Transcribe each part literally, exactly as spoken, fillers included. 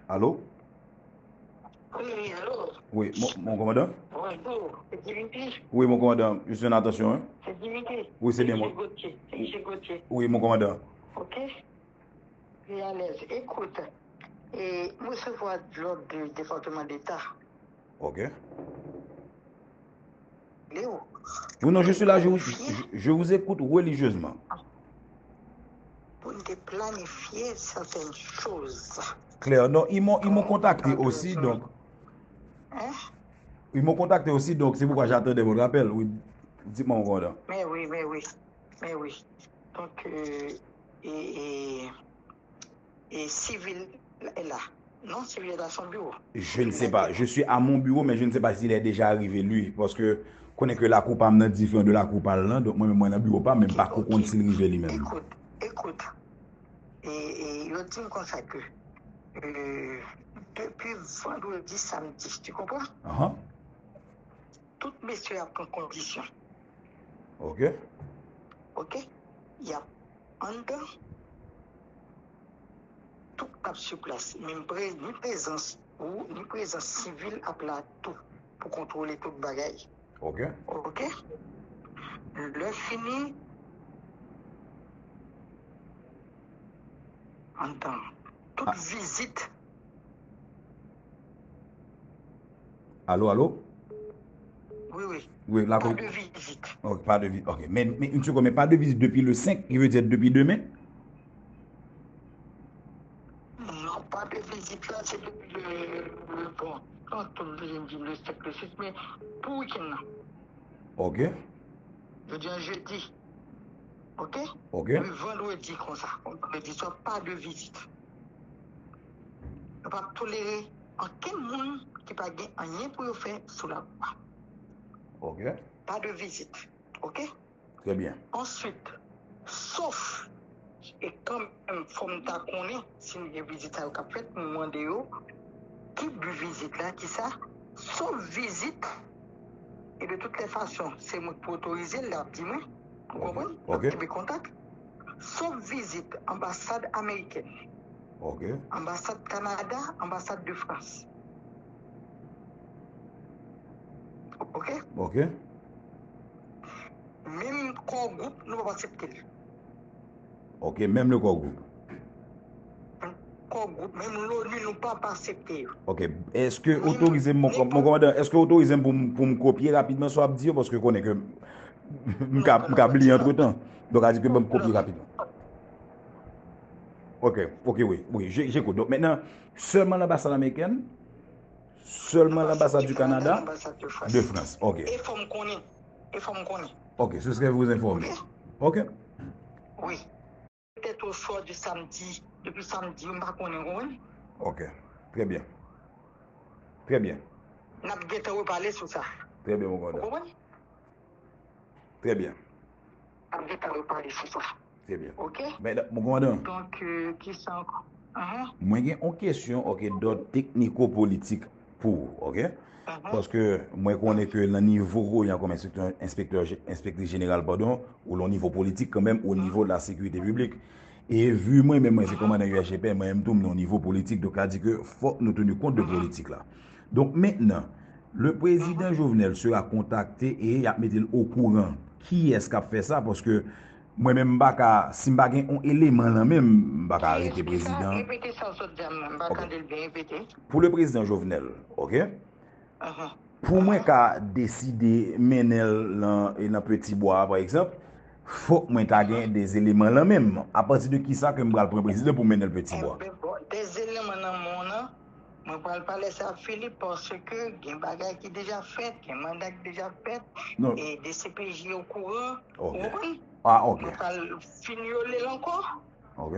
Allô? Oui, allô? Oui, mon, mon commandant? Bonjour, c'est Dimitri. Oui, mon commandant, je suis en attention, hein? C'est Dimitri. Oui, c'est bien moi. C'est Gauthier. C'est Gauthier. Oui, mon commandant. Ok? Très à l'aise. Écoute, et moi, je vois de l'ordre du département d'État. Ok. Léo, Oui, non, je suis là, je vous, je, je vous écoute religieusement. Pour nous planifier certaines choses. Clair. Non, ils m'ont, ils m'ont contacté aussi, donc. Hein? Ils m'ont contacté aussi, donc c'est pourquoi j'attendais votre appel. Oui, dites-moi, mon commandant. Mais oui, mais oui, mais oui. Donc, euh, et, et, et Civil est là. Non, Civil est à son bureau. Je ne sais pas. Je suis à mon bureau, mais je ne sais pas s'il est déjà arrivé, lui. Parce que, konnen ke lakou pa m nan diferan de lakou pa l lan. Donk, mwen menm, mwen nan biwo pa m, men m pa ko konn si l rive li menm. Écoute, écoute. Et, et yo di m konsa ke euh, depuis vendredi, samedi, tu comprends? Ahan. Tout mesye ap pran kondisyon. Ok. Ok? Y ap anndan. Tout ap sou plas. Menm pre, ni prezans ou, ni prezans sivil ap la tou pou kontwole tout bagay. Ok. Ok? Lè fini, anndan. Tout vizit. Allô, allô? Oui, oui. Oui, la Pas ko- de visite. Ok, pas de visite. Ok, mais, mais une seconde, mais pas de visite depuis le cinq, qui veut dire depuis demain? Non, pas de visite là, c'est depuis le, le bon. Quand on vient dire le cinq, le six, mais pour week-end, là, Ok, je dis un jeudi. Ok? ok, Le vendredi, comme ça. Vendredi soir, pas de visite. Yo pa tolere ankenn moun ki pa gen anyen pou yo fè sou la lwa. ok. Pas de visite. Ok? Très bien. Answit, sof, e kanmenm, fò m ta konnen si m gen vizit sa yo k ap fèt, m mande yo ki bi vizit la, ki sa, sof vizit, e de tout lè fason, se mwen k pou otorize l, l ap di mwen, ou konprann? N ap Ok. kenbe kontak. Sof vizit anbasad amerikèn, Ok. anbasad Kanada, anbasad de Frans. Ok? Ok. Menm Core Group, nou p ap aksepte l. Ok, menm le Core Group. Core Group, menm l'ONU, nou p ap aksepte yo. Ok, èske otorize m, mon, mon kòmandan, èske otorize m pou m, pou m kopye rapidman sa w ap di yo, paske konnen ke m ka, m ka bliye antretan. Donk, a di ke ban m kopye rapidman. Ok, ok, wi, wi, je, j'écoute. Donk, mentnan, sèlman lanbasad amerikèn, sèlman lanbasad du Canada, Anbasad de Frans. De Frans, ok. E fò m konnen. E fò m konnen. Ok, ce serait vous informer. Ok. Wi. Petèt oswa de samdi, depi samdi, m pa konnen, konprann? Ok, très bien. Très bien. N ap gentan repale sou sa. Très bien, mon Ou kòmandan. Konprann? Très bien. N ap gentan repale sou sa. Très bien. Ok? Men, mon kòmandan, Donk, euh, ki sa ankò? Ahan. Mwen gen yon kesyon, ok, d'ordre technico-politique pou ou, ok? Paske mwen konnen ke nan nivo ou an kòm enspektè, enspektè, enspektris jeneral, padon, ou lan nivo politik kanmenm, o nivo de la sécurité publique. E vi mwen menm, mwen se kòmandan U S G P, mwen menm tou, m nan nivo politik, donk sa di ke fòk nou teni kont de politik la. Donk mentnan, le président Jovenel sera contacté e y ap mete l okouran kiyès k ap fè sa, paske mwen menm m pa ka, si m pa gen yon eleman lan men m, m pa ka arete prezidan. Repete sa w sot di a mwen, m pa tande l byen, repete. Pou le prezidan Jovenel, ok? Pou mwen ka deside mennen l nan, nan Petit Bois, pa egzanp, fòk mwen ta gen de eleman lan men m. Apati de kisa ke m pral pran prezidan pou mennen l Petit Bois? Enben, bon, de eleman nan men w lan, mwen pral pale sa ak Philippe, paske gen bagay ki deja fèt, gen manda ki deja fèt, e D C P J okouran, ou konprann? Ah, ok. Mwen pral finyole l ankò Ok.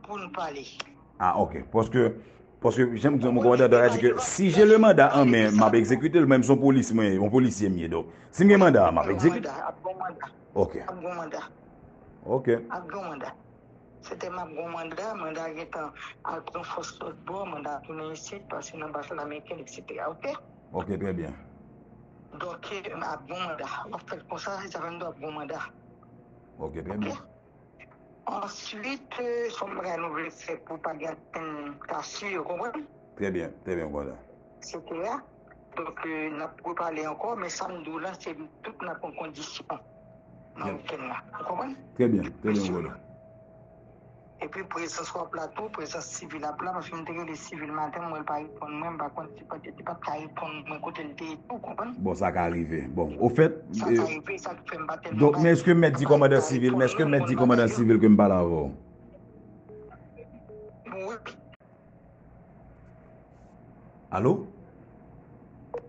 Pou n pale. Ah, ok. Paske, paske, jan m di w, mon kòmandan, sa di ke si j'ai le mandat en main, m ap egzekite l, menm si yon polis, mwen, yon polisye m ye. Donk, si m gen manda a, m ap egzekite. Ap gon manda. Ok. Ap gon manda. Ok. Ap gon manda. Se te m ap gon manda, manda gentan al pran fòs lòt bò, manda tounen isit, pase nan anbasad ameriken, et cetera. Ok? Ok, trè byen. Donk, ap gon manda. W ap fè l konsa, sa fè m di w ap gon manda. Ok, trè byen. Answit, se yon bagay nou vle fè pou pa gen ankenn ka swi, ou konprann? Trè byen, trè byen, m kontan. Etsetera. Donk, n ap repale ankò, men sa m di w la, se tout n ap pran kondisyon nan wikenn la. Ou konprann? Trè byen, trè byen, m kontan. Epi prezans w ap la tou, prezans sivil ap la, paske m te rele sivil maten, m wè l pa reponn mwen, m pa konn si pa t, li pa t ka reponn mwen kote l te ye tou, ou konprann? Bon, sa ka rive. Bon, ofèt, sa ka rive, sa k fè m pa tèlman... Donk, men èske m mèt di kòmandan sivil, men èske m mèt di kòmandan sivil ke m pale avè w? Wi. Alo?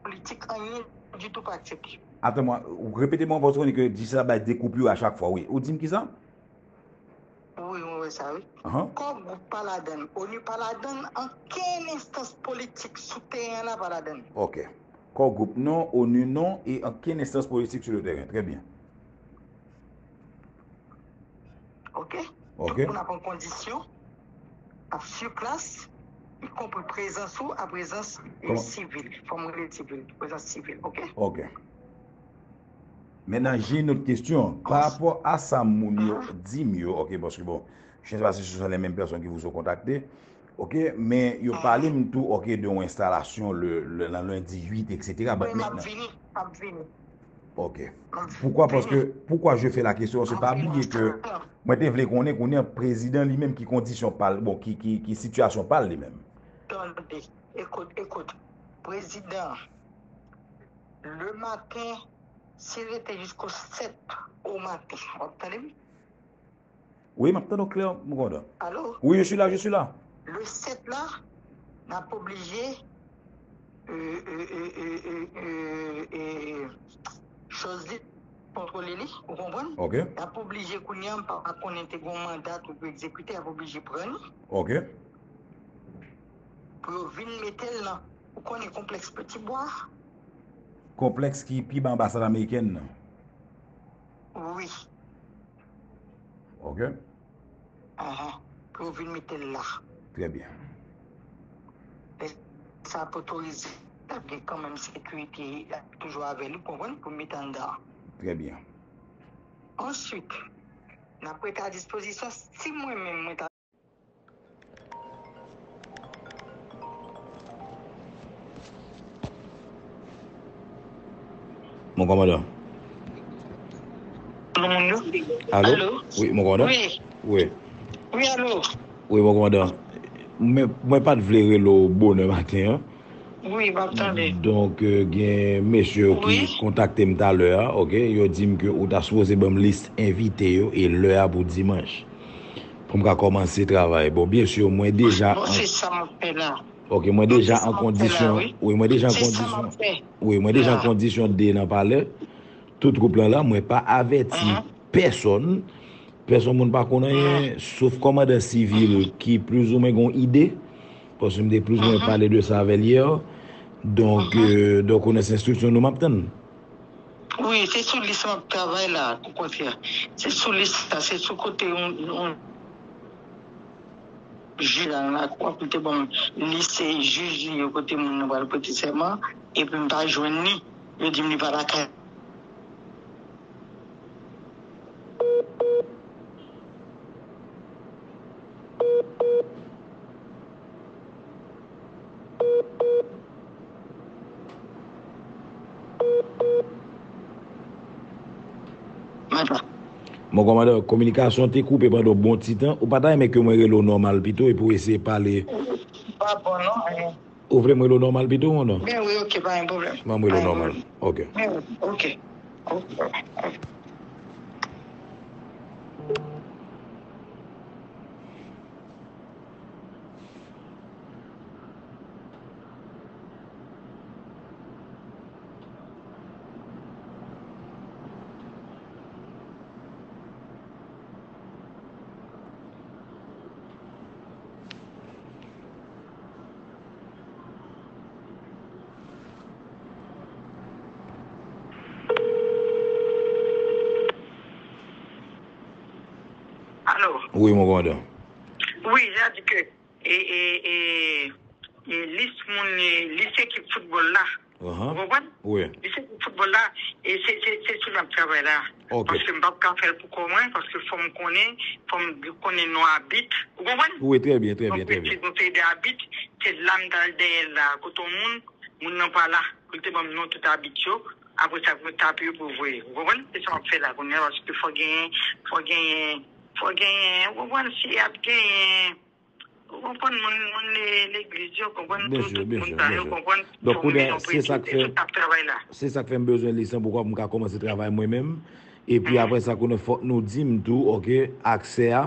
Politik, anyen ditou pa aksepte. Atann mwen, repete mwen, paske w konnen ke di sa bay de koupi a chak fwa, wi. Ou di m kisa? Wi, mwen wè sa, wi. Kò gwoup pa ladann, ONU pa ladann, ankenn enstans politik sou teren an la pa ladann. Ok. Kò gwoup non, ONU non, e ankenn enstans politik sou le teren. Trè byen. Ok? Ok. Tout moun ap an kondisyon, ap sou plas, ikonpri prezans ou, a prezans sivil. Fò m rele sivil, prezans sivil, ok? Ok. Maintenant, j'ai une autre question. Pa rapò a sa moun yo di m yo, ok, paske bon, je ne sais pas si ce sont les mêmes personnes qui vous ont contacté, ok, men yo pale m tou, ok, de yon enstalasyon le, le, nan lendi uit, etsetera. But maintenant, m ap vini, m ap vini. Ok. Poukwa, paske, poukwa je fais la question, se pa bliye ke mwen te vle konnen, konnen prezidan li menm ki kondisyon pa l, bon, ki, ki, ki sitiyasyon pa l li menm. Tande, ekout, ekout. Prezidan, le maten, si l rete jisko sèt o maten, w ap tande m? Wi, m ap tande w klè, m kontan. Alo? Wi, je suis là, je suis là. Le sèt la, n ap oblije, e, e, e, e, e, e, e, choz li kontwole li, ou konprann? Ok. N ap oblije kounye a, m pa konnen te gen yon manda tou pou egzekite, y ap oblije pran li. Ok. Pou yo vin mete l nan, ou konnen konplèks Petit Bois? Konplèks ki pi ba anbasad amerikèn nan. Wi. Ok. Ahan. Pou yo vin mete l la. Trè byen. E sa ap otorize, l ap gen kanmenm sekirite, l ap toujou avè li, ou konprann, pou mete anndan. Trè byen. Answit, n ap rete a dispozisyon si mwen menm mwen ta Mon kòmandan. Alo? Alo? Wi, mon kòmandan? Wi. Wi. Wi, alo? Wi, mon kòmandan. Mwen, mwen pa t vle rele w bonè maten an. Wi, m ap tande. Donk, euh, gen mesye yo ki kontakte m talè a, ok? Yo di m ke ou ta sipoze ban m lis envite yo e lè a pou dimanch. Pou m ka kòmanse travay. Bon, byen si, mwen deja... Bon, se sa m ap fè la. Ok, mwen deja an kondisyon. Wi, mwen deja an kondisyon. Wi, mwen deja an kondisyon de nan palè. Tout gwoup lan la, mwen pa avèti pèsonn. Pèsonn moun pa konn anyen, sof kòmandan sivil ki plizoumwen gen yon ide. Paske m te plizoumwen pale de sa avè l yè. Donk, euh, donk, ou nan enstriksyon nou m ap tann. Wi, se sou lis m ap travay la, okontrè. Se sou lis la, se sou kote yon, yon jij la nan lakou a pou te ban m lis jij li yo kote moun nan pral prete sèman, epi m pa jwenn li, yo di m li pa lakay. Mon kòmandan, kominikasyon te koupe pandan yon bon ti tan. Ou pa ta renmen ke mwen rele w nòmal pito epi w eseye pale? Pa bon non. Ou vle m rele w nòmal pito, mon non? Ben wi, ok, pa gen pwoblèm. Ban m rele w nòmal. Ok. Ben wi, ok. Ok. Alo? Wi, mon kòmandan. Wi, jan di ke, e, e, e, e, lis moun, e, lis ekip foutbòl la, Ou konprann? Wi. Li se pou foutbòl la, e se, se, se sou l ap travay la. Ok. Paske m p ap ka fè l pou kò mwen, paske fò m konnen, fò m konnen non abit. Ou konprann? Wi, trè byen, trè byen, trè byen. Donk, se yon seri de abit, se la m t al dèyè l la, kote yon moun, moun nan pa la, pou l te ban m non tout abit yo, apre sa, pou m tape yo pou voye. Ou konprann? Se sa m ap fè la, kounye a, paske fò genyen, fò genyen, fò genyen, ou konprann, si y ap genyen, ou konprann, moun, moun le-, legliz yo, konprann, tout, tout moun sa yo, konprann, fò m gen yon prensip, e tout ap travay la. Se sa k fè m bezwen li, san poukwa pou m ka kòmanse travay mwen menm. Epi apre sa, konnen fòk nou di m tou, ok, aksè a,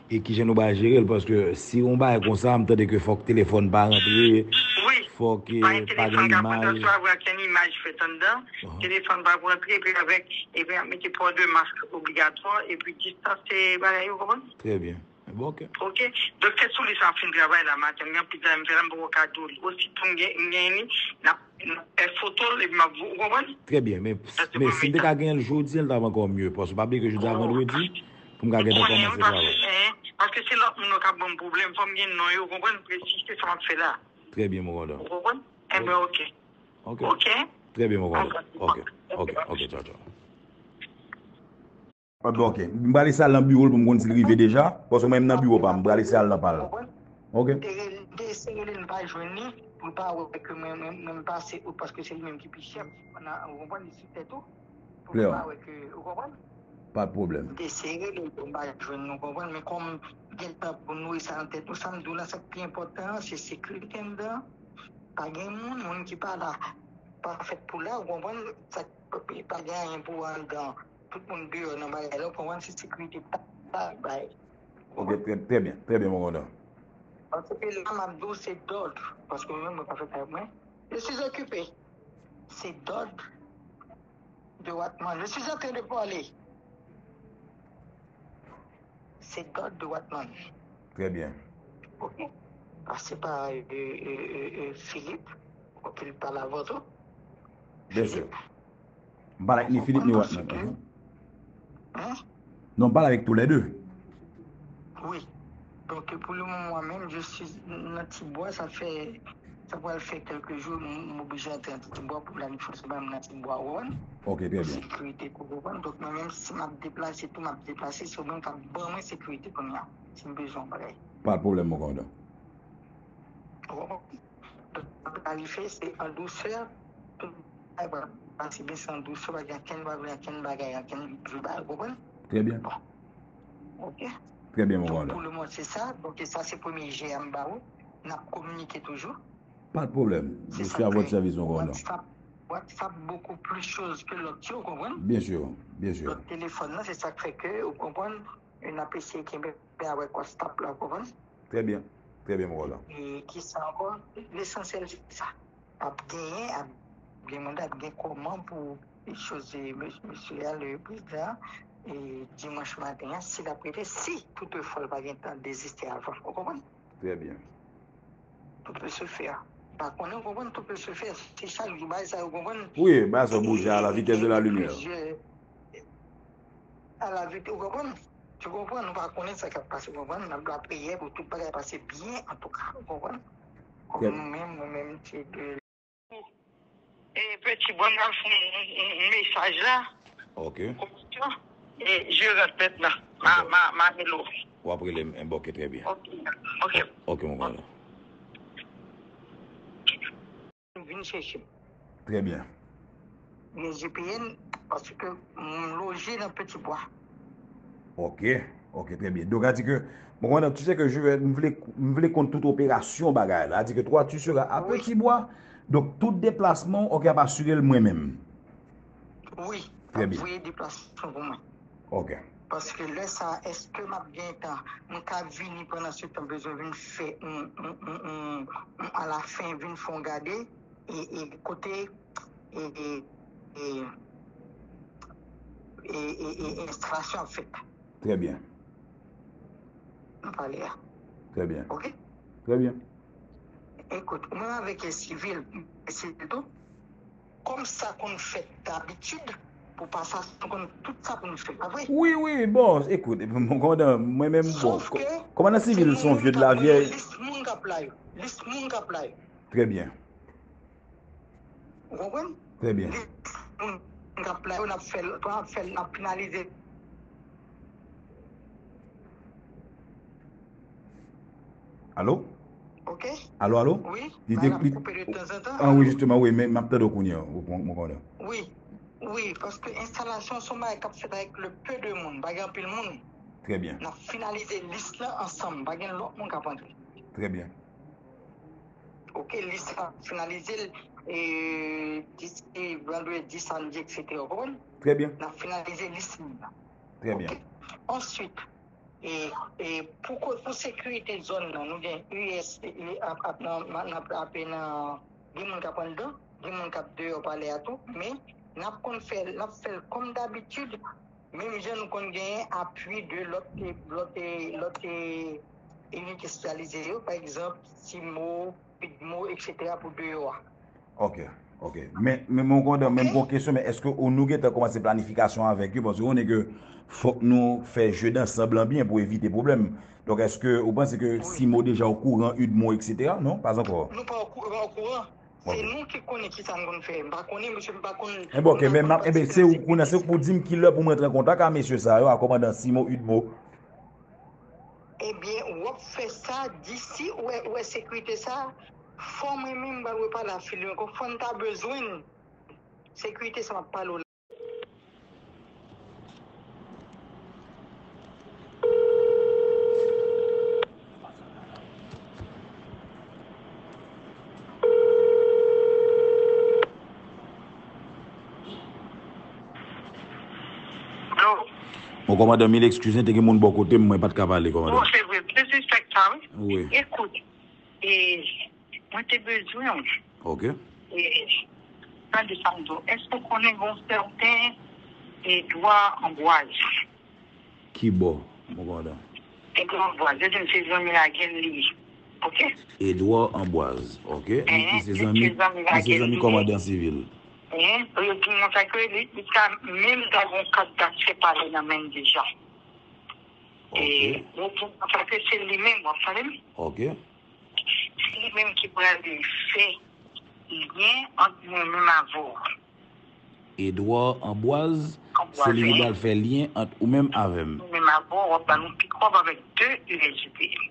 e kijan nou ba jere l, paske si yon bagay konsa, m tande ke fòk telefòn pa rantre, fòk, eh, pa gen imaj. Wi, pa gen telefòn k ap rantre, swa gen imaj fèt anndan, telefòn pa ap rantre, epi avèk, epi ap mete pò de mask obligatwa, epi distans, eh, bagay yo, konprann? Trè byen. Bon, ok. Ok. Donk, se sou li sa m ap fin travay la maten. M gen anpil travay m fè la, m poko ka di w li. Ositou m gen, m gen li, n ap, n ap fè foto l, epi m ap, ou konprann? Trè byen, men, men si m te ka genyen l jodi a, l t ap ankò mye. Paske pa bliye ke jodi a vandredi, pou m ka gentan kòmanse travay. Paske, eh, paske se lòt moun yo k ap ban m pwoblèm. Fò m gen non yo, ou konprann? Presi, se sa m ap fè la. Trè byen, mon kontan. Ou konprann? Enben, ok. Ok. Ok. Trè byen, mon kontan. Ok, ok, ok, tchaw, tchaw. Ah, bon, ok. M prale eseye al nan biwo l pou m konn si l rive deja. Paske mwen menm nan biwo pa m, m prale eseye al nan pa l. Ok. E, m te eseye li, m pa jwenn li. Pou l pa wè ke mwen, mwen, mwen m pase out, paske se li menm ki pi chèf. Ou konprann, li sou tèt ou. Pou l pa wè ke, ou konprann? Pa de pwoblèm. M te eseye li, m pa jwenn li, ou konprann. Men kòm gen tan pou nouri sa nan tèt nou, sa m di w la, sa k pi enpòtan an, se sekirite anndan. Pa gen moun, moun ki pa la, pa fèt pou la, ou konprann? Sa, pa gen anyen pou anndan. Tout moun deyò nan bagay la, ou konprann, se sekirite ta bay. Ok, trè, trè byen, trè byen, mon kontan. Paske la, m ap di w, se dòd, paske mwen menm, mwen pa fè kay mwen. Je suis occupé. Se dòd de Watman. Je suis en train de parler. Se dòd de Watman. Trè byen. Ok. Pase pa, euh, euh, euh, euh, Philippe, pou ke l pale avè w tou. Byen si. Philippe. M pale ak ni Philippe ni Watman. Hein? Non, m pale avèk toulède. Wi. Donk, pou le moman, mwen menm, je suis nan Tibwa, sa fè, sa pral fè kèlke jou, m, m oblije antre nan Tibwa pou planifikasyon, mwen nan Tibwa, ou konprann? Ok, trè byen. Sekirite, ou konprann? Donk, mwen menm, si m ap deplase, tou m ap deplase, se ou menm k ap ban mwen sekirite kounye a, si m bezwen yon bagay. Pa de pwoblèm, mon kontan. Ou konprann? Tout sa k rive, se an dousè, tout bagay pral pase byen, se an dousè, pa gen ankenn, pa gen ankenn bagay, ankenn vye bagay, ou konprann? Trè byen. Bon. Ok. Trè byen, mon kontan. Donk, pou le moman, se sa. Donk, sa, se premye jè a m ba ou. N ap kominike toujou. Pa de pwoblèm. Je suis à votre service, mon kontan. WhatsApp, WhatsApp beaucoup plus chose que lòt yo, ou konprann? Byen si, byen si. Lòt telefòn nan, se sa k fè ke, ou konprann, n ap eseye kenbe avèk WhatsApp la, ou konprann? Trè byen. Trè byen, mon kontan. E kisa ankò? Lesansyèl, se sa. Ap genyen, ap gen moun, ap gen kòman pou choz, mesye a, le prezidan, e dimanch maten an, si l ap rete, si toutefwa l pa gen tan deziste avan. Ou konprann? Trè byen. Tout peut se faire. Pa konnen, ou konprann, tout peut se faire. Se chak jou bagay sa yo, ou konprann? Wi, bagay sa yo bouje à la vitesse de la lumière. Plizyè, à la vitesse, ou konprann? Tu comprends? Nou pa konnen sa k ap pase, ou konprann? N ap lapriyè pou tout bagay pase byen, antouka, ou konprann? Kòm nou menm, nou menm, se de E, Peti Bwa, m ap fè yon, yon, yon mesaj la. Ok. E, je rentre maintenant. Ma, ma, ma rele w. W ap rele m. Eh, bon, ok, trè byen. Ok. Ok. Ok, mon kontan. Vin chèche m. Trè byen. Gen V P N, paske m loje nan Peti Bwa. Ok, ok, trè byen. Donk, sa di ke, mon kontan, tu sais que je vais, m vle, m vle konn tout operasyon bagay la. Sa di ke toi, tu seras à Petit Bois. Donk, tout deplasman, ok, ap asire l mwen menm. Wi, ap voye deplasman pou mwen. Ok. Paske lè sa, èske m ap gen tan, m ka vini pandan se tan, bezwen vin fè, m, m, m, m, m, alafen, vin fè yon gade, e, e kote, e, e, e, e, e, e enstalasyon ap fèt. Trè byen. Nou pale a. Trè byen. Ok? Trè byen. Ekout, mwen avèk sivil, sivil tou, kòm sa konn fèt dabitid, pou pasasyon konn tout sa konn fèt, pa vre? Wi, wi, bon, ekout, mon kontan, mwen menm, bon, kòmandan sivil se yon vye de la vyèy. Lis moun k ap la yo. Lis moun k ap la yo. Trè byen. Ou konprann? Trè byen. Moun k ap la yo, n ap fè l, n ap fè l, n ap finalize. Alo? Ok? Alo, alo? Wi, Li bagay te- la li- koupe de tanzantan. Ah, wi, jisteman, wi, men m ap tande w kounye a, mon, mon kòmandan. Wi, wi, paske enstalasyon se yon bagay k ap fèt avèk le peu de moun, pa gen anpil moun. Trè byen. N ap finalize lis lan ansanm, pa gen lòt moun k ap antre. Trè byen. Ok, lis la finalize l, e, disi vandredi, samdi, et cetera. Ou konprann? Trè byen. N ap finalize lis moun nan. Trè byen. Ok. Answit, e, e pou ko- pou sekirite zòn nan, nou gen U S, e, ap, ap, nan, nan, nan, ap, nan, gen moun k ap anndan, gen moun k ap deyò palè a tou, men n ap konn fè, n ap fè l kòm dabitid, menm jan nou konn genyen apui de lòt, lòt, lòt, e, inite espesyalize yo, pa egzanp, CIMO, PIDMO, et cetera pou deyò a. Ok, ok. Men, men mon kòmandan, men m gon kesyon, men èske ou nou gentan kòmanse planifikasyon avèk yo? Paske ou konnen ke fòk nou fè jeu d'ensemble lan byen pou evite pwoblèm. Donk, èske ou panse ke CIMO deja okouran, UDMO, et cetera? Non, pas encore. Nou pa okouran, okouran. Se Ok. Nou ki konnen ki sa n konn fè. M pa konnen, mesye, m pa konn. Enben, ok, men m ap- enben, se ou kounye a, se ou pou di m kilè pou mwen rann kontak a mesye sa yo, a kòmandan CIMO, UDMO. Ebyen, w ap fè sa disi, ou wè, ou wè sekirite sa, fò mwen menm m pral repale a Fili ankò, fò n ta bezwen l. Sekirite sa m ap pale w la. Bon, kòmandan, mil eskiz, te gen moun bò kote m, mwen pa t ka pale, kòmandan. Bon, se vre, plis respè sa, wi. Wi. Ekout, e, mwen te bezwen w. Ok. E, tande sa m di w, èske w konnen gon sèten Edwa Anbwaz? Ki bò, mon kòmandan? Edwa Anbwaz, yo di m se zanmi Lagèl li ye. Ok? Edwa Anbwaz, ok. Li, li se Li zanmi, se zanmi li se zanmi Lagèl. kòmandan sivil. Hein? Yo di m konsa ke li, li ka menm ta gon kat daksè palè nan men l deja. E, Ok. yo di m konsa ke se li menm, w ap tande m? Ok. Se li menm ki prale fè lyen ant mwen menm avè w. Edwa Anbwaz, se li ki pral fè lyen ant ou menm avè m. Mwen menm avè w, w ap ba nou pikòp avèk de U S G P N.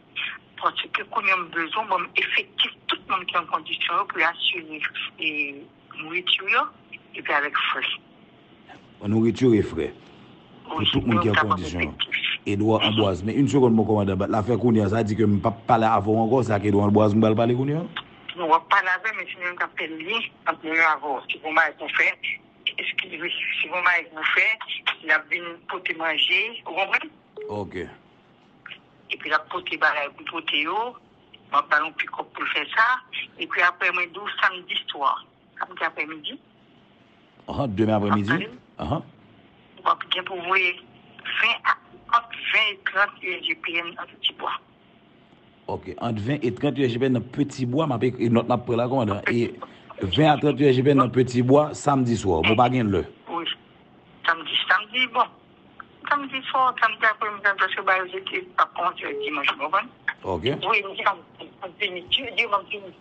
Paske kounye a m bezwen ban m efektif tout moun ki an kondisyon yo pou yo asire, e, nouriti yo, epi avèk frè. Nouriti e frè. Pou tout moun ki an kondisyon. Edwa Anbwaz. Men, yon segonn, mon kòmandan, bat la fè kounye a, sa di ke m p ap pale avè w ankò, se ak Edwa Anbwaz m pral pale kounye a? Non, w ap pale avè m, men se mwen menm k ap fè lyen ant mwen menm avè w. Si gon bagay pou fè, eskize, si gon bagay pou fè, l ap vin pote manje, ou konprann? Ok. Epi l ap pote bagay pou pote yo, m ap ba l yon pikòp pou l fè sa, epi apre mwen di w samdi swa, samdi aprèmidi, Ahan, demen aprèmidi? Ap pale? Ahan. W ap gen pou voye ven a, ant ven e trant U S G P N nan Ti Bwa. Ok, ant ven e trant U S G P N nan Ti Bwa, m ap ekri nòt m ap pran la, kòmandan. E ven a trant U S G P N nan Ti Bwa, samdi swa. Bon, pa gen lè. Wi. Samdi, samdi, bon. Samdi swa, samdi aprèmidi, paske ba yo se te ap kòmanse dimanch, ou konprann? Ok. Wi, m di, m ap vini, Dye, Dye, m ap vini.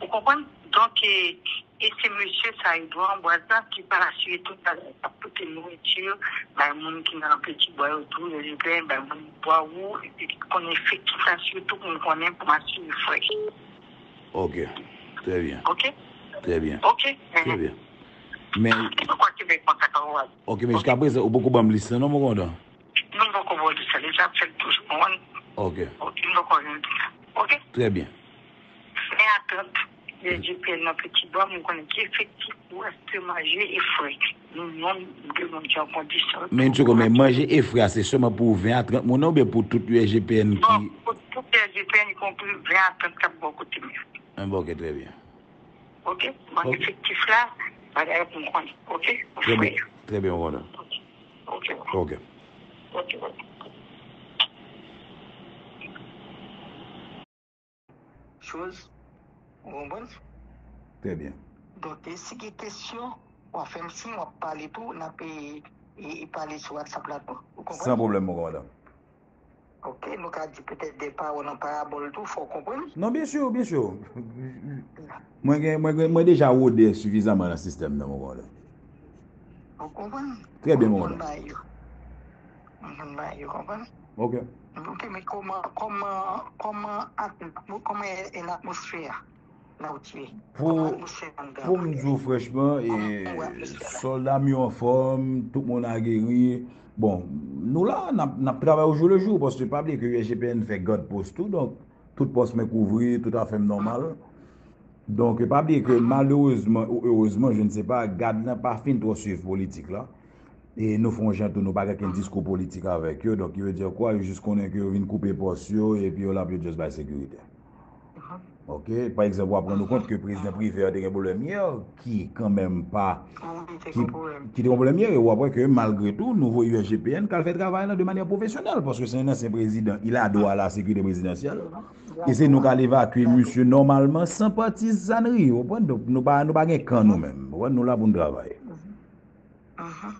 Ou konprann? Donk, e, e se mesye sa, Edwa Anbwaz la, ki pral asire tout bagay, k ap pote nouriti, bay moun ki nan Ti Bwa yo tou, yo libè, bay moun Bwa Wou, epi ki konnen efektif la, sitou pou m konnen pou m asire frè. Ok. Trè byen. Ok? Trè byen. Ok? Trè byen. Men, Ki pou kwa ki vin kontak avè w? Ok, men jiska prezan, ou poko ban m lis lan, non, mon kòmandan? Non, m poko ba w lis la, deja ap fèt douz mwa. Ok. Ok, m poko jwenn lis la. Ok? Trè byen. Ven a trant, G P N nan Ti Bwa, m konnen ki efektif pou achte manje e frè. Nou nonm de moun ki an kondisyon. Men yon segonn, men manje e frè a, se sèlman pou ven a trant moun nan oubyen pou tout U S G P N ki... Bon, pou tout U S G P N, ikonpri ven a trant k ap bò kote m yo. Ah, bon, ok, trè byen. Ok? Bon, efektif la, bagay pou m konnen. Ok? Trè byen, trè byen, mon kòmandan. Ok. Ok. Ok, ok. Choz, ou konprann? Trè byen. Donk, e si gen kesyon, w ap fè m siy, w ap pale tou, n ap, e, e, e pale sou WhatsApp la tou. Ou konprann? San pwoblèm, mon kòmandan. Ok, nou ka di petèt de pawòl an parabòl tou, fò w konprann. Non, byen si, byen si. Mwen gen, mwen gen, mwen deja wode sifizaman nan sistèm nan, mon konprann. Ou konprann? Trè byen, Ou mon konn konprann. Bagay yo. Ou konn bagay yo, konprann? Ok. Ok, men kòman, kòman, kòman, at- kòman e, e latmosfè a la ou ye? Pou, Kòman atmosfè anndan pou m di w franchman, e, sòlda m yo anfòm, tout moun ageri. Bon, nou la, n ap, n ap travay au jour le jour, paske pa bliye ke U S G P N fè gad pòs tou, donk tout pòs mwen kouvri, tout afè m nòmal. Donk, pa bliye ke malerezman ou erezman, je ne sais pas, gad lan pa fin twò swiv politik la. E nou fè yon jan tou, nou pa gen okenn diskou politik avèk yo. Donk, yo di kwa, yo jis konnen ke yo vin koupe pòs yo, epi yo la pou yo just bay sekirite. Ok, pa egzanp, w ap rann ou kont ke prezidan Privert te gen pwoblèm yè, ki kanmenm pa, Wi, te ki, gen pwoblèm. Ki te gen pwoblèm yè, e w ap wè ke malgre tou, nou voye U S G P N k al fè travay lan de manyè pwofesyonèl, paske se yon ansyen prezidan, il a droit à la sécurité présidentielle. E se nou k al evakye misye nòmalman, san patizanri, ou konprann? Donk, nou pa, nou pa gen kan nou menm, ou konprann? Nou la pou n travay. Mhm.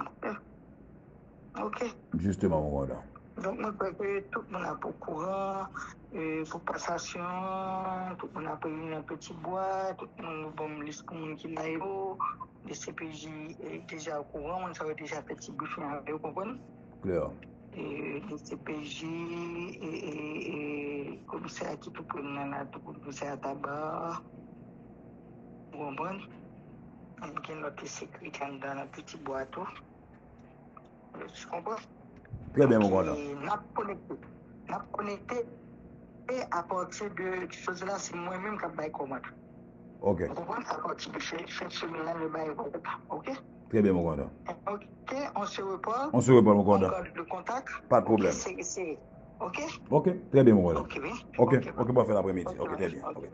Ok. Ok. Jisteman, mon konprann. Donk, mwen kwè ke tout moun ap okouran, e, pou pasasyon, tout moun ap reyini nan Peti Bwa, tout moun nou ban m lis pou moun ki la yo, D C P J, e, deja okouran, moun sa yo deja fè ti briefing avè yo, konprann? Klè. E, D C P J, e, e, e, komisè a ki tou pre m nan la, tou komisè a Taba, ou konprann? Gen lòt sekirite anndan nan Peti Bwa tou. Ou konprann? Trè byen, mon konprann. E n ap konekte. N ap konekte e apati de, jodi la, se mwen menm k ap bay kòmand. Ok. Ou konprann? Apati de fen, fen semèn la, nou bay kòmand. Ok? Trè byen, mon konprann. Ok, on se reparle. On se reparle, mon On konprann. Garde le contact. Pas de problème. Ok, se, se, ok? Ok, trè byen, mon konprann. Ok, wi. Ok, ok, bon, fè l aprèmidi. Ok, trè byen. Ok.